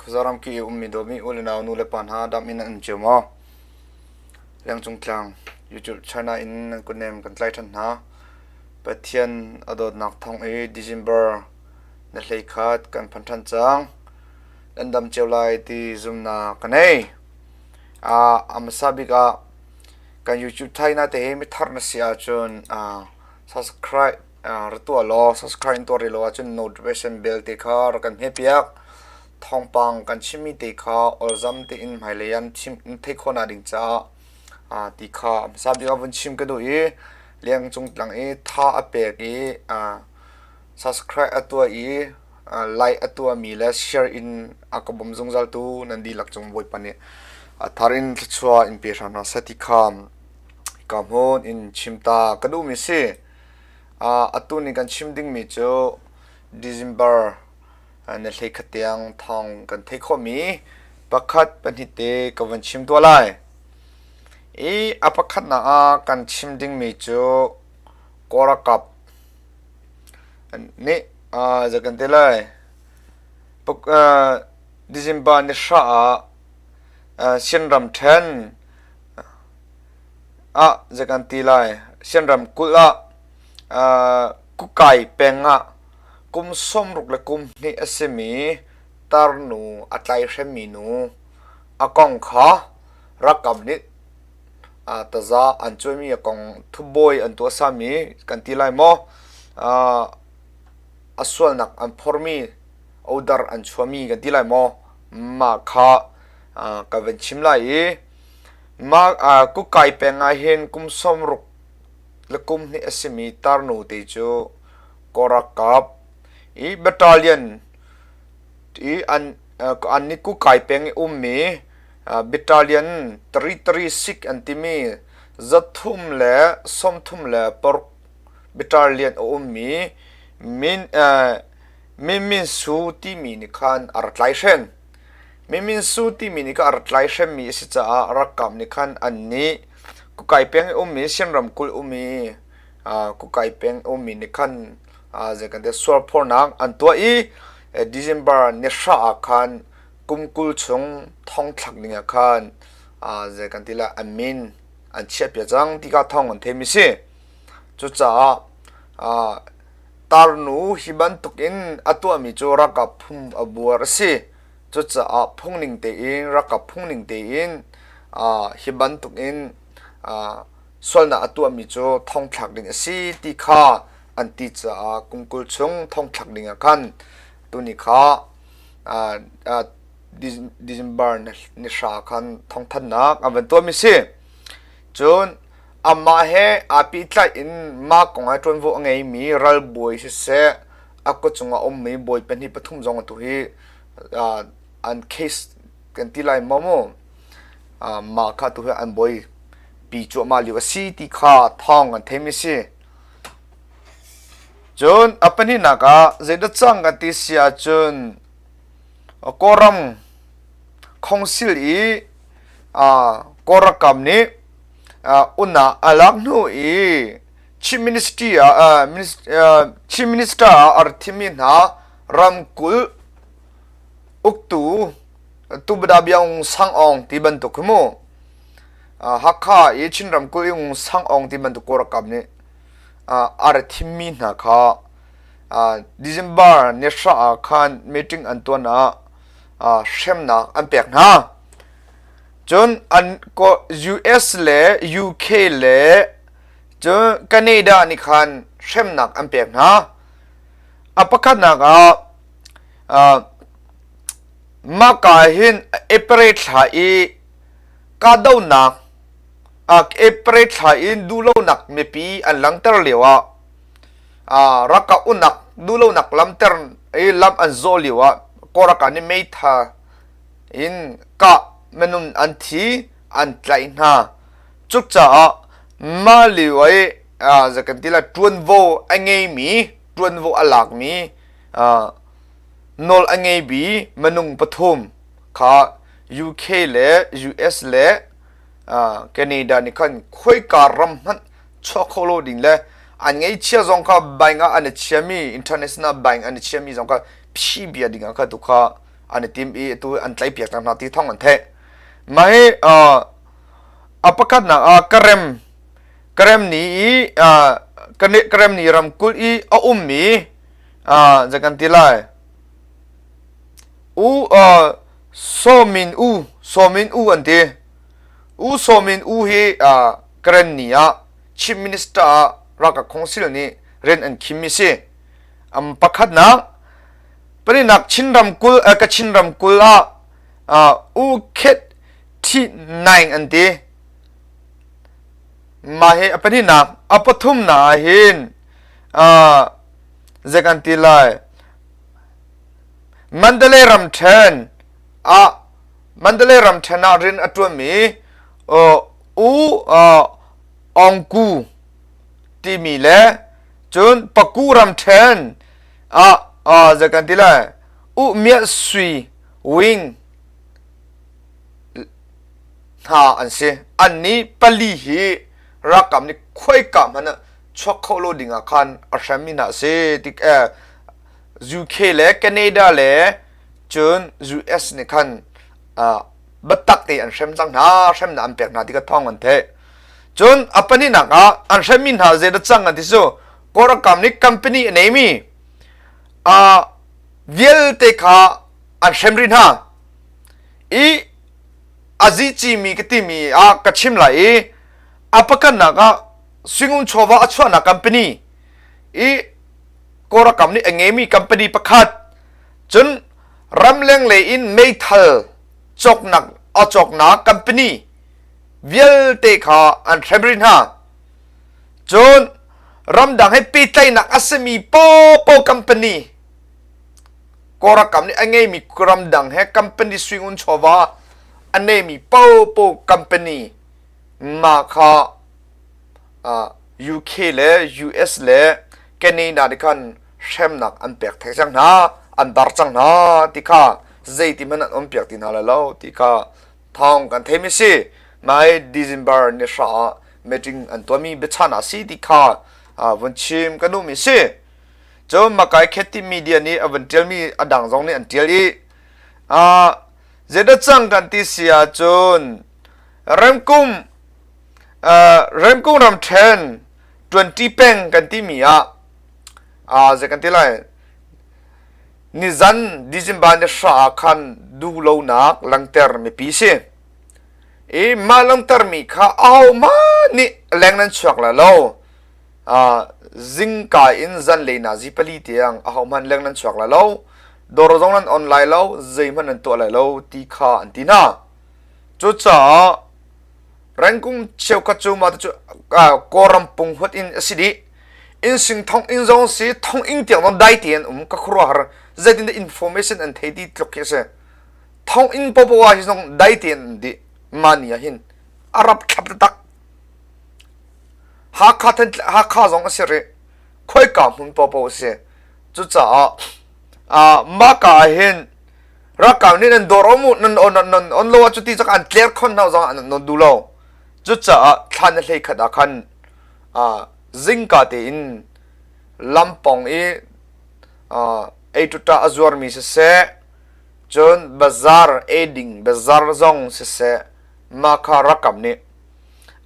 Khuazaram ki i ummi dawmi u le nau nu le pa hna dam in an um cio maw? Lengcung tlang YouTube channel in nan kutnem kan tlai ṭhan hna. Pathian a dawtnak thawng i December na hlei khat kan phan ṭhan cang. Nan dam cio lai ti zumnak ka nei. A hmasa bik ah kan YouTube channel te hi mithar na si ahcun subscribe ra tuah law subscribe in tuah rih lo ahcun notification bell te kha rak kan hmehpiak. Thawngpang kan chimmi te kha olzam tein hmailei ah chim in theih khawhnak ding caah ti kha hmasa bik ah vun chim ka duh i lengcung tlang i tha a pek i subscribe a tuah i like a tuahmi le share in a ka bawm zungzaltu nan dihlak cung Bawipa nih a thar in thluachuah in pe hram hna seh ti kha ka hmun in chim ta ka duhmi si. Atu ni kan chim dingmi cu December na hleikhat tiang thawng kan theih khawhmi pakhat pahnih te ka van chim tuah lai. I a pakhatnak ah kan chim dingmi cu Kawlralkap nih zei kan ti lai December ni hra ah Chin ramṭhen ah zei kan ti lai Chin ramkulh ah Kukai peng ah kum 60 le kum hnih a simi tarnu a tlaihremmi nu a kong kha ralkap nih taza an cuaimi a kong thubawi an tuahsami kan ti lai maw a sualnak an phormi odar an chuahmi kan ti lai maw mah kha ka van chim lai i mah kukai peng ah hin kum 60 le kum hnih a simi tarnu te cu Kawlralkap i battalion i an an nih kukai peng i ummi battalion 336 an timi 336 battalion a ummi Min Min Min Su timi nih khan a rak tlaihren. Min Min Su timi nih khan a rak tlaihremmi a si caah ralkap nih khan an nih Kukai peng i ummi Shin ramkulh ummi Kukai peng ummi nih khan zei kan ti sualphornak an tuah i December ni hra ah khan kum 20 chung thongthlak ding ah khan zei kan ti lai an min an chiahpiak cang ti kha thawng an theimi si. Cucaah tarnu hi bantuk in a tuahmi cu ralkap phung a buar a si. Cucaah phungning tein ralkap phungning tein hi bantuk in sualnak a tuahmi cu thongthlak ding a si ti kha an ti caah kum 20 chung thongthlak ding ah khan tuni kha December ni hra khan thawngthanhnak an van tuahmi si. Cun amah he aa pehtlaih in mah kong ah ṭuanvo a ngeimi ralbawi siseh, a kut cungah a ummi bawi pahnih pathum zong atu hi an case kan ti lai maw mu mah kha atu hi an bawi pi cuahmah lio a si ti kha thawng an theimi si. Cun a pahnihnak ah zeidah cang kan ti si ahcun Kawlram khongsil i Kawlralkap nih unah a lak hnu i Chief Ministry ah Chief Minister ah a rak thimmi hna ramkulh uktu Tubada Aung Sang Aung ti bantuk khi mu Hakha i Chin ramkulh i Aung Sang Aung ti bantuk Kawlralkap nih a rak thimmi hna kha December ni hra ah khan meeting an tuan ah hremnak an pek hna. Cun an US le UK le cun Canada nih khan hremnak an pek hna. A pakhatnak ah maka hin April thla i kahdohnak April thla in duhlonak mipi an langhter lio ah ralkap uknak duhlonak lamter i lam an zawh lio ah Kawlralkap nih meitha in kah minung an thi an tlaih hna. Cucaah mah lio i zei kan ti lai ṭuanvo a ngeimi ṭuanvo a lakmi nawl a ngeimi minung pathum kha UK le US le Canada nih khan khoika ram hmanh chuah kho lo ding le an ngeihchia zong kha bank ah an i chiami international bank an i chiami zong kha phi bia ding ah kha tu kha. an i tim i atu an tlaihpiak cang hna ti thawng an theih. Mah hi a pakhatnak ah Karem Karem ni i Karem ni ramkulh i a ummi zei kan ti lai U Sawmin U Sawmin U an ti. U Sawmin U hi Karen ni ah Chief Minister ah ralkap council nih rian an khimmi si. Am pakhatnak palinak Chin ramkulh Kachin ramkulh ah U Khet Thi Naing an ti. Mah hi a pahnihnak a pathumnak ah hin zei kan ti lai Mandalay ramṭhen ah Mandalay ramṭhen ah rian a ṭuanmi U Aung Ku timi le cun Paku ramṭhen ah zei kan ti lai U Myat Sui Wing hna an si. Annih pali hi ralkap nih khuaika hmanh ah chuak kho lo ding ah khan a hremmi hna a si. Tik UK le Canada le cun US nih khan biatak te an hrem cang hna, hremnak an pek hna ti kha thawng an theih. Cun a pahnihnak ah an hremmi hna zeidah cang an ti cu Kawlram nih company a neimi vialte kha an hrem rih hna. I a zicimi ka timi ah ka chim lai i a pakhatnak ah Swingun chawva a chuahnak company i Kawlram nih a ngeimi company pakhat cun ramleng lei in meithal cawknak a cawknak company vialte kha an hrem rih hna. Cun ramdang he pehtlaihnak a simi popo company Kawlram nih a ngeimi ramdang he company suingun chawva a neimi popo company mah kha UK le US le Canada nih khan hremnak an pek theng cang hna, an bar cang hna ti kha zeiti hmanh an um piak ti hna lai lo ti kha thawng kan theimi si. Nai December ni hra ah meeting an tuahmi biachahnak si ti kha vun chim ka duhmi si. Cun Makai Khetti media nih a vun ṭialmi a dang zong nih an ṭial i zeidah cang kan ti si ahcun remkum Remkung ramṭhen ṭuanṭi peng kan timi ah zei kan ti lai nizan December ni hra ah khan duhlonak langhter mipi si. I mah langhtermi kha ahohmah nih leng nan chuak lai lo. Zingka in zanlei nazi pali tiang ahohmanh leng nan chuak lai lo. Dawr zong nan on lai lo, zeihmanh nan tuah lai lo ti kha an ti hna. Cucaah Rengkung cheukhat cu mah cu Kawlram punghuat in a si dih. Innsing thonginn zong si thonginn tiang zong dai tein um ka khuaruahhar zeitindah information an thei ti tluk khi a si. Thonginn popoa hi zong dai tein an dih. Mah ni ah hin a rap thlap taktak. Hakha Hakha zong a si rih. Khoika hmun popo a si. Cucaah mah ka ah hin Ralkap nih nan dawr um nan nan on lo ah cuti cak an tler khon hna zong an non duh lo. Cucaah thla na hlei khat ah khan zingka tein lampong i eituta a zuarmi siseh cun bazar eiding bazar zong siseh mah kha ralkap nih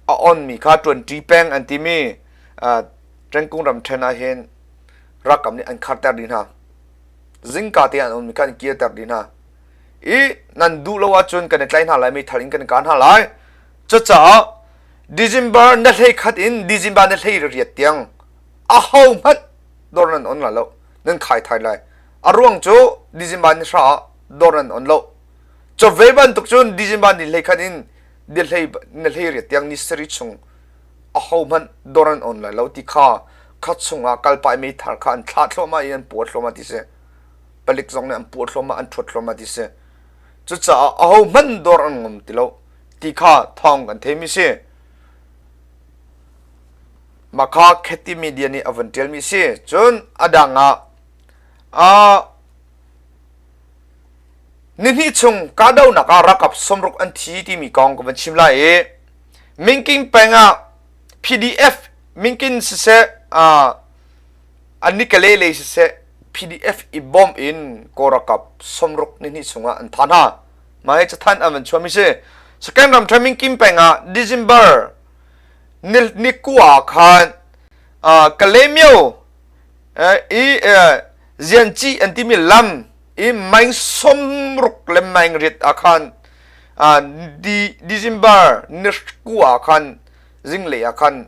a onmi kha ṭuanṭi peng an timi Ṭengkung ramṭhen ah hin ralkap nih an kharter dih hna. Zingka te an ummi kha an kirter dih hna. I nan duh lo ahcun kan i tlai hna lai, meithal in kan i kah hna lai. Cucaah December na hlei khat in December na hlei riat tiang aho hmanh dawr nan on lai lo, nan khai thai lai. A ruang cu December ni hra ah dawr nan on lo. Cu ve bantuk cun December ni hlei khat in ni hlei riat tiang ni sarih chung ahohmanh dawr an on lai lo ti kha kha chungah kalpah i meithal kha an thlah thluahmah i an puah thluahmah ti si. Palik zong nih an puah thluahmah, an ṭhuat thluahmah ti si. Cucaah ahohmanh dawr an ngam ti lo ti kha thawng kan theimi si. Mah kha Khetti media nih a vun ṭialmi si. Cun a dang ah nihnih chung kahdohnak ah ralkap sawmruk an thi timi kong ka van chim lai i Minking peng ah PDF Minkin siseh an ni kale lei siseh. PDF i bawmh in Kawl ralkap 60 nihnih chungah an thah hna. Mah hi cathanh an van chuahmi si. Second ram Thamin Kim peng ah December ni kua khan Kalaymyo i Zianci an timi lam i maing 60 le maing riat ah khan December ni kua khan zinglei ah khan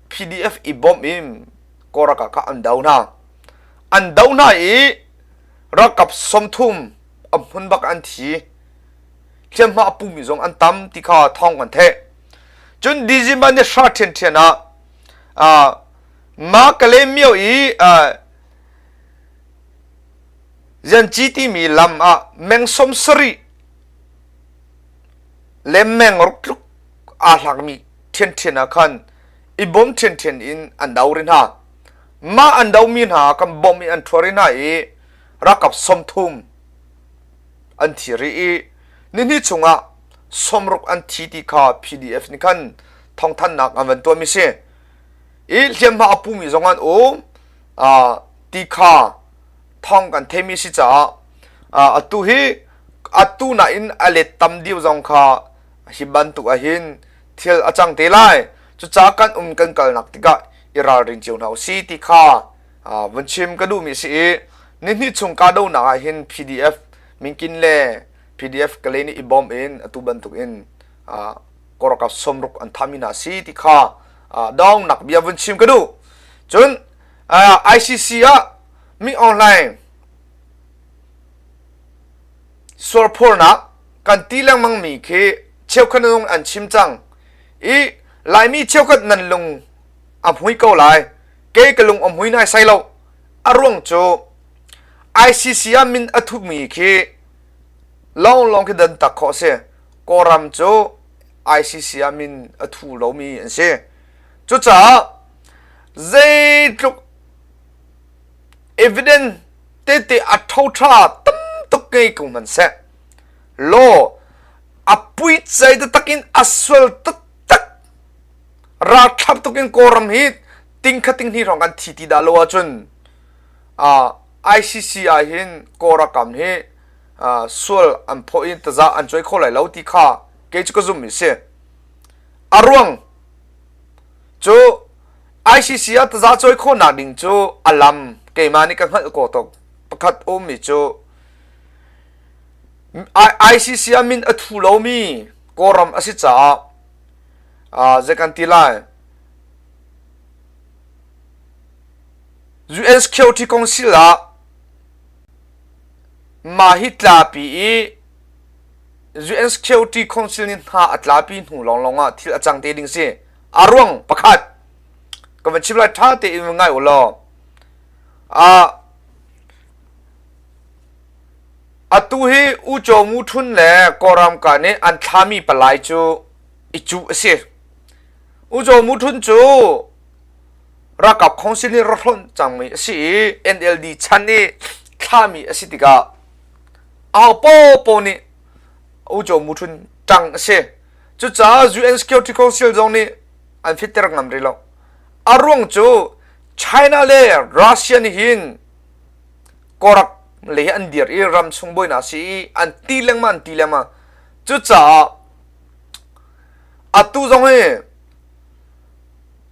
PDF i bawmh in Kawl ralkap kha an do hna. An do hna i ralkap 30 a hmun bak an thi. Hliamhma a pumi zong an tam ti kha thawng kan theih. Cun December ni hra ṭhianṭhian ah Ma Kalaymyo i Zianci timi lam ah meng 70 le meng ruk tluk aa hlakmi ṭhianṭhian ah khan i bawm ṭhianṭhian in an do rih hna. Mah an domi hna kan bawmh i an ṭhuar rih hna i ralkap 30 an thi rih i nihnih chungah 60 an thi ti kha PDF nih khan thawngthanhnak an van tuahmi si. I hliamhma a pumi zong an um ti kha thawng kan theimi si caah atu hi atu nain a let tam deuh zong kha hi bantuk ahhin thil a cang te lai. Cucaah kan um kan kalnak tikah i ralring cio hna usih ti kha vun chim ka duhmi si i nihnih chung kahdohnak ah hin PDF Minkin le PDF Kalay nih i bawm in atu bantuk in Kawlralkap 60 an thahmi hna si ti kha dongnak bia vun chim ka duh. Cun ICC ah mi online sualphurnak kan ti lengmangmi khi cheukhat nung an chim cang i Laimi cheukhat nan lung a hmui ko lai kei ka lung a hmui nai sai lo a ruang cu ICC ah min a thumi khi lawnglawng khi dan tak khawh si Kawlram cu ICC ah min a thu lomi an si cucaah zeitluk evidence tete a ṭhoṭha tam tuk ngei ko hmanhseh law a puicei taktak in a sual taktak ralthlap tuk in Kawlram hi tingkhat tinghnih hrawng kan thi ti dah lo ahcun ICC ah hin Kawlram hi sual an phaw in taza an cuai kho lai lo ti kha kei cu ka zumh mi si. A ruang cu ICC ah taza cawi khawhnak ding cu a lam keimah nih ka hngalh ko tuk pakhat ummi cu ICC ah min a thu lomi Kawlram a si caah zei kan ti lai UN Security Council ah mah hi tlapi i UN Security Council nih hna a tlapi hnu lawnglawng ah thil a cang te ding si. A ruang pakhat ka van chim lai ṭha tein ngai u law atu hi U Kyaw Mu Htun le Kawlram ka nih an thlami palai cu i cuh a si. U Kyaw Mu Htun cu ralkap council nih rawhronh cangmi a si i NLD chan i thlami a si tikah aho paohpaoh nih U Kyaw Mu Htun ṭang a si. Cucaah UN Security Council zong nih an fitter ngam rih lo. A ruang cu China le Russia nih hin Kawlram lei hi an dir i ram chung buainak si i an ti lengmang an ti lengmang. Cucaah atu zong hi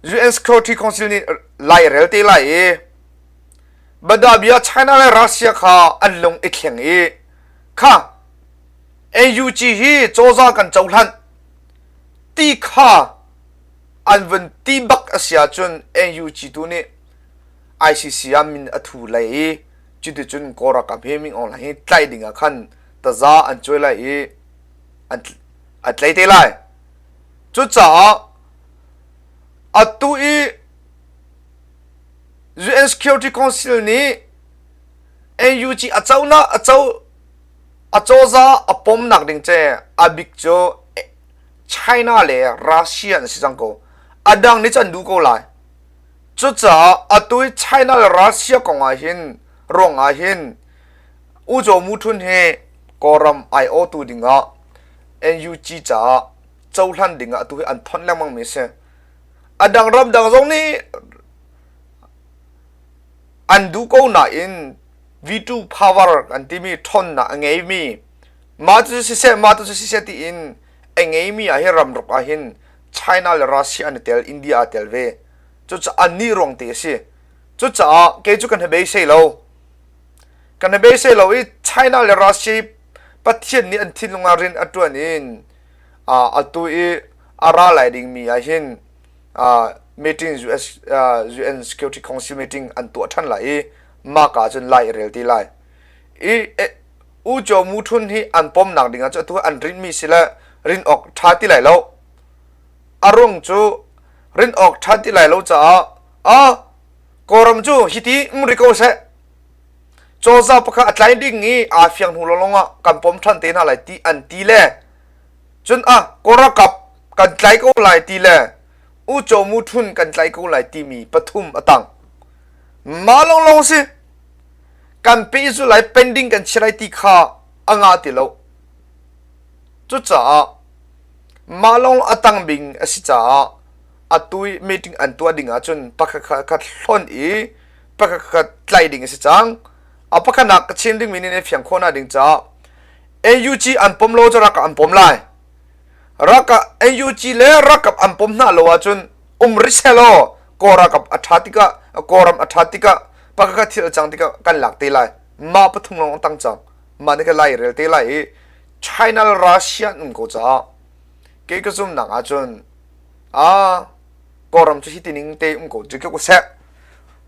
UN Security Council nih lai rel te lai i Badabia China le Russia kha an lung i thleng i kha NUG hi cozah kan cohlan ti kha an vun ti bak a si ahcun NUG tu nih ICC ah min a thu lai i cuticun Kawl ralkap hi Min Aung Hlaing hi tlaih ding ah khan taza an cuai lai i an an tlai te lai. Cucaah atu i UN Security Council nih NUG a conak a co a cozah a pomnak ding ce a bik cu China le Russia an si cang ko. A dang nih cun an duh ko lai. Cucaah atu i China le Russia kong ah hin ruang ah hin U Zaw Mu Htun hi Kawlram aiawhtu dingah NUG caah cohlan dingah atu hi an thonh lengmang mi a si. A dang ramdang zong nih an duh ko nain V2 power an timi ṭhawnnak a ngeimi mah cu siseh mah cu siseh tiin a ngeimi ah hin ramruk ah hin China le Russia an i tel, India aa tel ve. Cucaah annih ruang te a si. Cucaah kei cu kan hi beisei lo. Kan hi beisei lo i China le Russia hi Pathian nih an thinlung ah rian a ṭuan in atu i a ra lai dingmi ah hin meeting US UN Security Council meeting an tuah ṭhan lai i mah ka cun lai i rel ti lai. I U Kyaw Mu Htun hi an pomnak ding ah cu atu an rinmi si le rin awk ṭha ti lai lo. A ruang cu rin awk ṭha ti lai lo caah a Kawlram cu hiti um ri ko seh. Cawza pakhat a tlai ding i aa fiang hnu lawng ah kan pom ṭhan te hna lai ti an ti le cun ah Kawl ralkap kan tlai ko lai ti le U Kyaw Mu Htun kan tlai ko lai timi pathum a tang. Mah lawnglawng si. Kan pehzulh lai pending kan chia lai ti kha a ngah ti lo. Cucaah mah lawng a tang bing a si caah atu i meeting an tuah ding ahcun pakhat khat hlonh i pakhat khat tlaih ding a si cang. A pakhatnak ka chim dingmi nih fiang khawh nak ding caah NUG an pom lo cu ralkap an pom lai. Ralkap NUG le ralkap an pom hna lo ahcun um rih sehlaw Kawl ralkap a ṭha tikah Kawlram a ṭha tikah pakhat thil a cang tikah kan lak te lai. Mah pathum lawng tang cang. Mah nih ka lai rel te lai i China le Russia an um ko caah kei ka zumnak ahcun ah Kawlram cu hi tining te um ko cu ka seh.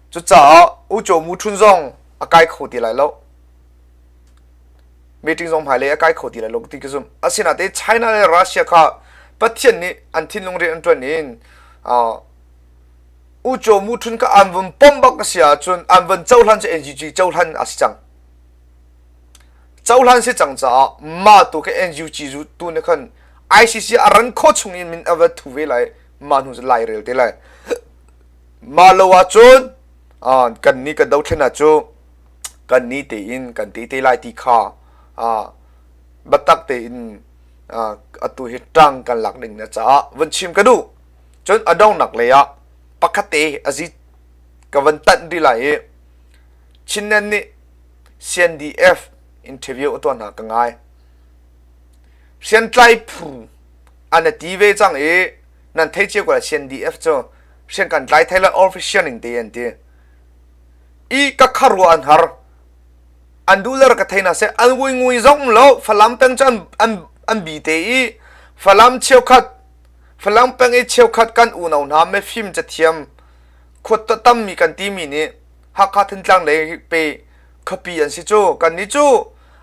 Cucaah U Kyaw Mu Htun zong a kai kho ti lai lo. Meeting zong hmailei a kai kho ti lai lo ti ka zumh. Asinain China le Russia kha Pathian nih an thinlung rian an ṭuan in uh, U Kyaw Mu Htun kha an vun pom bak a si ahcun an vun cohlan cu NUG cohlan a si cang. Cohlan si cang caah mah tu ka NUG tu nih khan ICC a ran khawh chung in min a va thu ve lai mah hnu cu lai rel te lai. Mah lo ahcun uh, kan nih kan dothlen ah cu kan ni tein kan te te lai ti kha uh, biatak tein uh, atu hi ṭang kan lak ding na caah vun chim ka duh. Cun a donghnak lei ah pakhat te azi ka van tanh rih lai i Chinland nih CNDF interview a tuah hna ka ngai. Hriamtlai phu an ti ve cang i nan thei cio ko lai CNDF cu hriam kan tlai thai lai official ning te an ti. I ka kharua an har. An duh le ka thei na seh an vui ngui zong um lo Falam peng cu an an an bi te i Falam cheukhat Falam peng i cheukhat kan unau hna mifim cathiam khuat tammi kan timi nih Hakha Thantlang lei pe khuapi an si cu kan nih cu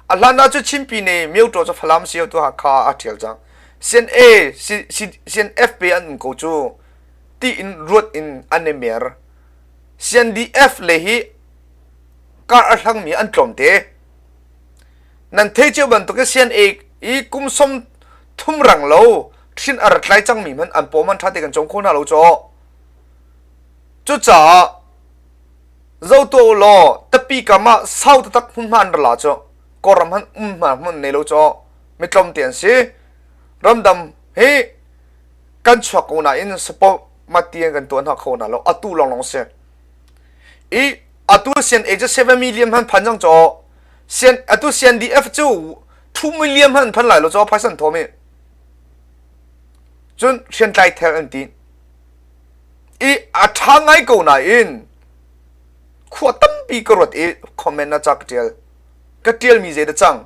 a hlan ah cu Chinpi ne Myotaw cu Falam si tu Hakha a ṭhial cang CNA CNF pe an um ko cu tiin ruat in an i mer CNDF le hi kar a hlangmi an tlawmte nan thei cio bantuk in CNA i kum som thum rang lo hrin a rat lai cangmi hmanh an paw man ṭha te kan cawm kho hna lo caw cucaah zo tuah u law tapi kam ah sau taktak hmunhma an ra la cu kawlram han um hma hmun nei lo caw mitlawm te an si ramdam hi kan chuak ko nain support mati an kan tuah hna kho hna lo atu lawnglawng si i atu CNA cu 7 million hman phan cang caw CN atu CNDF cu 2 million hman phan lai lo caw phaisan thawm i cun hriamtlai thel an ti i a ṭha ngai ko nain khua tampi ka ruat i comment na ca ka ṭial ka ṭialmi zei dah cang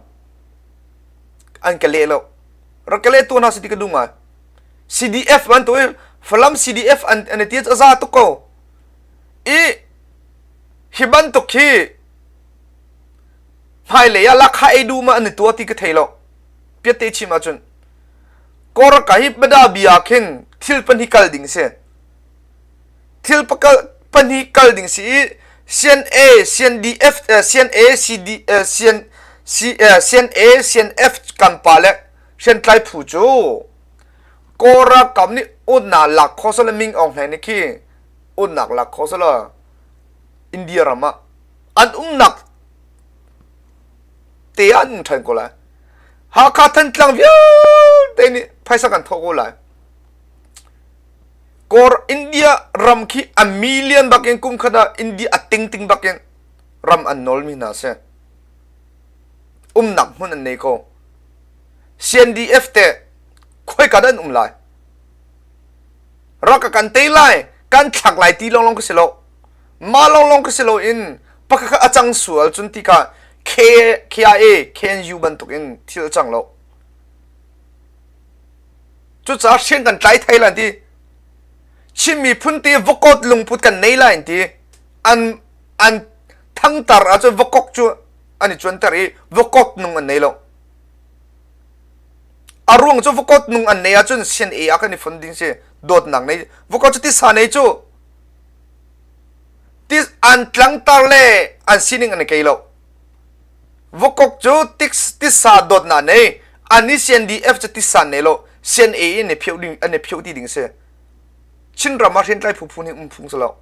an ka leh lo rak ka leh tu hna si ti ka duh ngai CDF bantuk i Falam CDF an an ti a za tuk ko i hi bantuk hi hmailei ah lakha ei duh ma an i tuah ti ka thei lo piatte chim ahcun Kawraka hi bada bia khin thil pahnih kal ding si thil pakal pahnih kal ding si i CNA CNDF CNA CD CN CNA CNF kan pa le hriamtlai phu cu Kawl ralkap nih utnak lak kho sala Ming Aung Hlaing nih khi utnak lak kho sala India ram ah an umnak te ah an um ṭhan ko lai. Hakha Thantlang vialte nih phaisa kan thawh ko lai. Kawr India ram khi a million bakin kum khat ah India a ting ting bakin. Ram an nawlmi hna a si. Umnak hmun an nei ko. CNDF teh khoika dah an um lai? Rak a kan tei lai, kan thlak lai ti lawnglawng ka si lo. Mah lawnglawng ka si loin pakhat a cang sual cun tikah K, KIA, KNU bantuk in thil a cang lo. Cucaah hrian kan tlai thai lai ti. Chin miphun te vokot lungput kan nei lai ti. An an thangtar ahcun vokok cu an i cuanter i vokot nung an nei lo. A ruang cu vokot nung an nei ahcun sian e ah kan i fun ding si dawtnak nei vokot cu tisa nei cu tis an tlangtar le an sining an i kei lo. Vokok cu tisa dawtnak nei an i CNDF cu tisa nei lo CNA in i phioh ding an i phioh ti ding si. Chinram ah hriamtlai phu phu nih um phung si lo.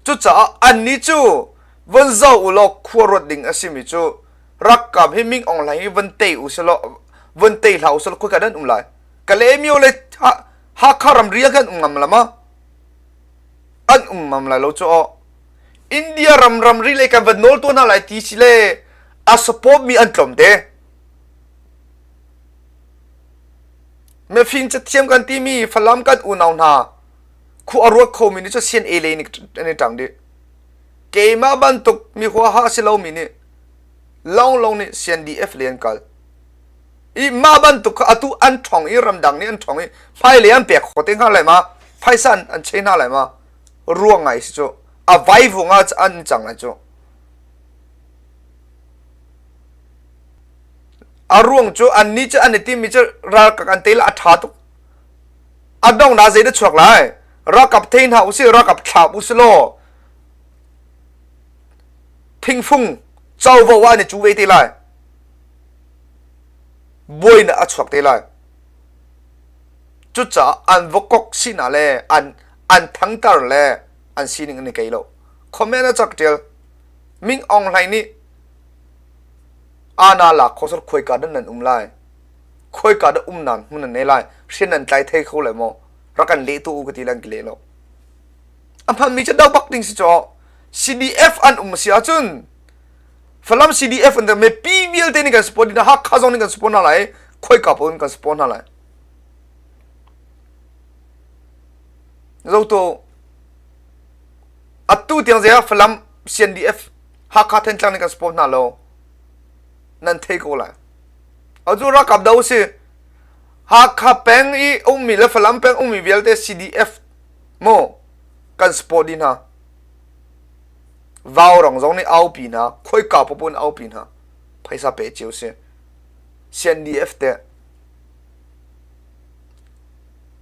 Cucaah annih cu von zoh u law khua ruat ding a simi cu rakkam hi Ming Aung Hlaing hi von tei u selaw von tei hlah u selaw khoika dah an um lai? Kalaymyo le Hakha ramri ah khan um ngam la ma? An um ngam lai lo cu aw. India ram ramri lei kan van nawl tuah hna lai ti si le a support mi an tlawm te. Mifim cathiam kan timi Falam kan unau hna khu a ruat khomi nih cu CNA lei nih an i ṭang dih. Keimah bantuk mi huaha a si lomi nih lawnglawng nih CNDF lei an kal. I mah bantuk kha atu an ṭhawng i ramdang nih an ṭhawng i hmailei an pek kho te hnga lai ma phaisa an chei hna lai ma ruang ngai si cu a vaivung ah an cang lai cu. A ruang cu annih cu an i timmi cu ralkap an tei la a ṭha tuk. A donghnak zei dah chuak lai? Ralkap thei hna usih, ralkap thlak usih law thingfung covo ah an i cu ve te lai. Buainak a chuak te lai. Cucaah an vokok sinak le an an thangtar le an sining an i kei lo. Comment a cak ṭial. Ming Aung Hlaing nih Ana lak kho sar khuaika dah nan um lai? Khuaika dah um nan hmun nan nei lai? Hrian nan tlai thei kho lai maw? Rak kan leh tu u ka ti lan ka leh lo. A hmanmi cu do bak ding si caw. CDF an um si ahcun Falam CDF an me pi vialte nih kan support ding Hakha zong nih kan support hna lai khuaika paoh in kan support hna lai. Zoto atu tiang zei ah Falam CNDF Hakha Thantlang nih kan support hna lo. Nan thei ko lai. Atu ralkap do si. Hakha peng i ummi le Falam peng ummi vialte CDF mu kan support dih hna. Vaurang zong nih aupi hna, khoika popo in aupi hna. Phaisa pe cio si. CNDF te.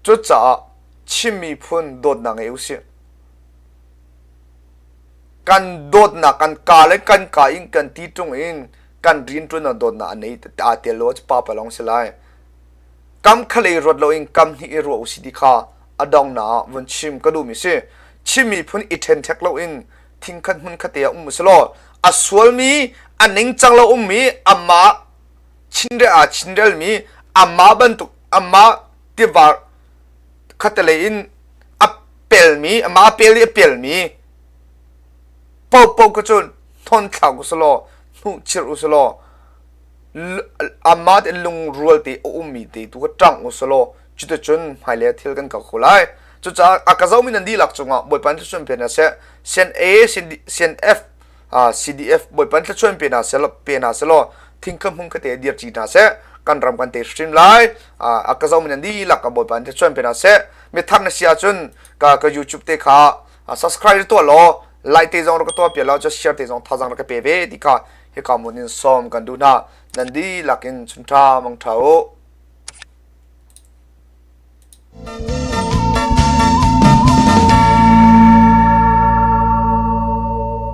Cucaah Chin miphun dawtnak ngei usih. Kan dawtnak kan ka le kan ka in kan ti ṭung in kan rianṭuan dawtnak a nei aa tel lo pa pa lawng si lai. Kam khalei ruat loin kam hnih i ruah usih ti kha a dongnak ah vun chim ka duhmi si. Chin miphun i ṭhenṭhek loin thingkhat hmun khat te ah um usih law a sualmi a ningcang lo ummi amah chinrel aa chinrelmi amah bantuk amah tiva khatalei in a pelmi amah pel i a pelmi paohpaoh kha cun hnon thlak u selaw hnuhchirh u selaw amah te lungrual te a ummi te tu kha ṭang u selaw cuticun hmailei ah thil kan kal kho lai. Cucaah a ka zohmi nan dihlak cungah Bawipa in thluachuah pe hna seh. CNA, CNF, CDF Bawipa in thluachuah pe hna seh pe hna seh law thingkha hmun kha te dir ci hna seh. Kan ram kan te hrim lai. A ka zohmi nan dihlak ka Bawipa in thluachuah pe hna seh. Mithar na si ahcun ka ka YouTube te kha subscribe tuah law like te zong rak ka tuah piak law just share te zong thazang rak ka pe ve ti kha hika mun in sawm kan duh hna. Nan dihlak in chunṭha mangṭha u.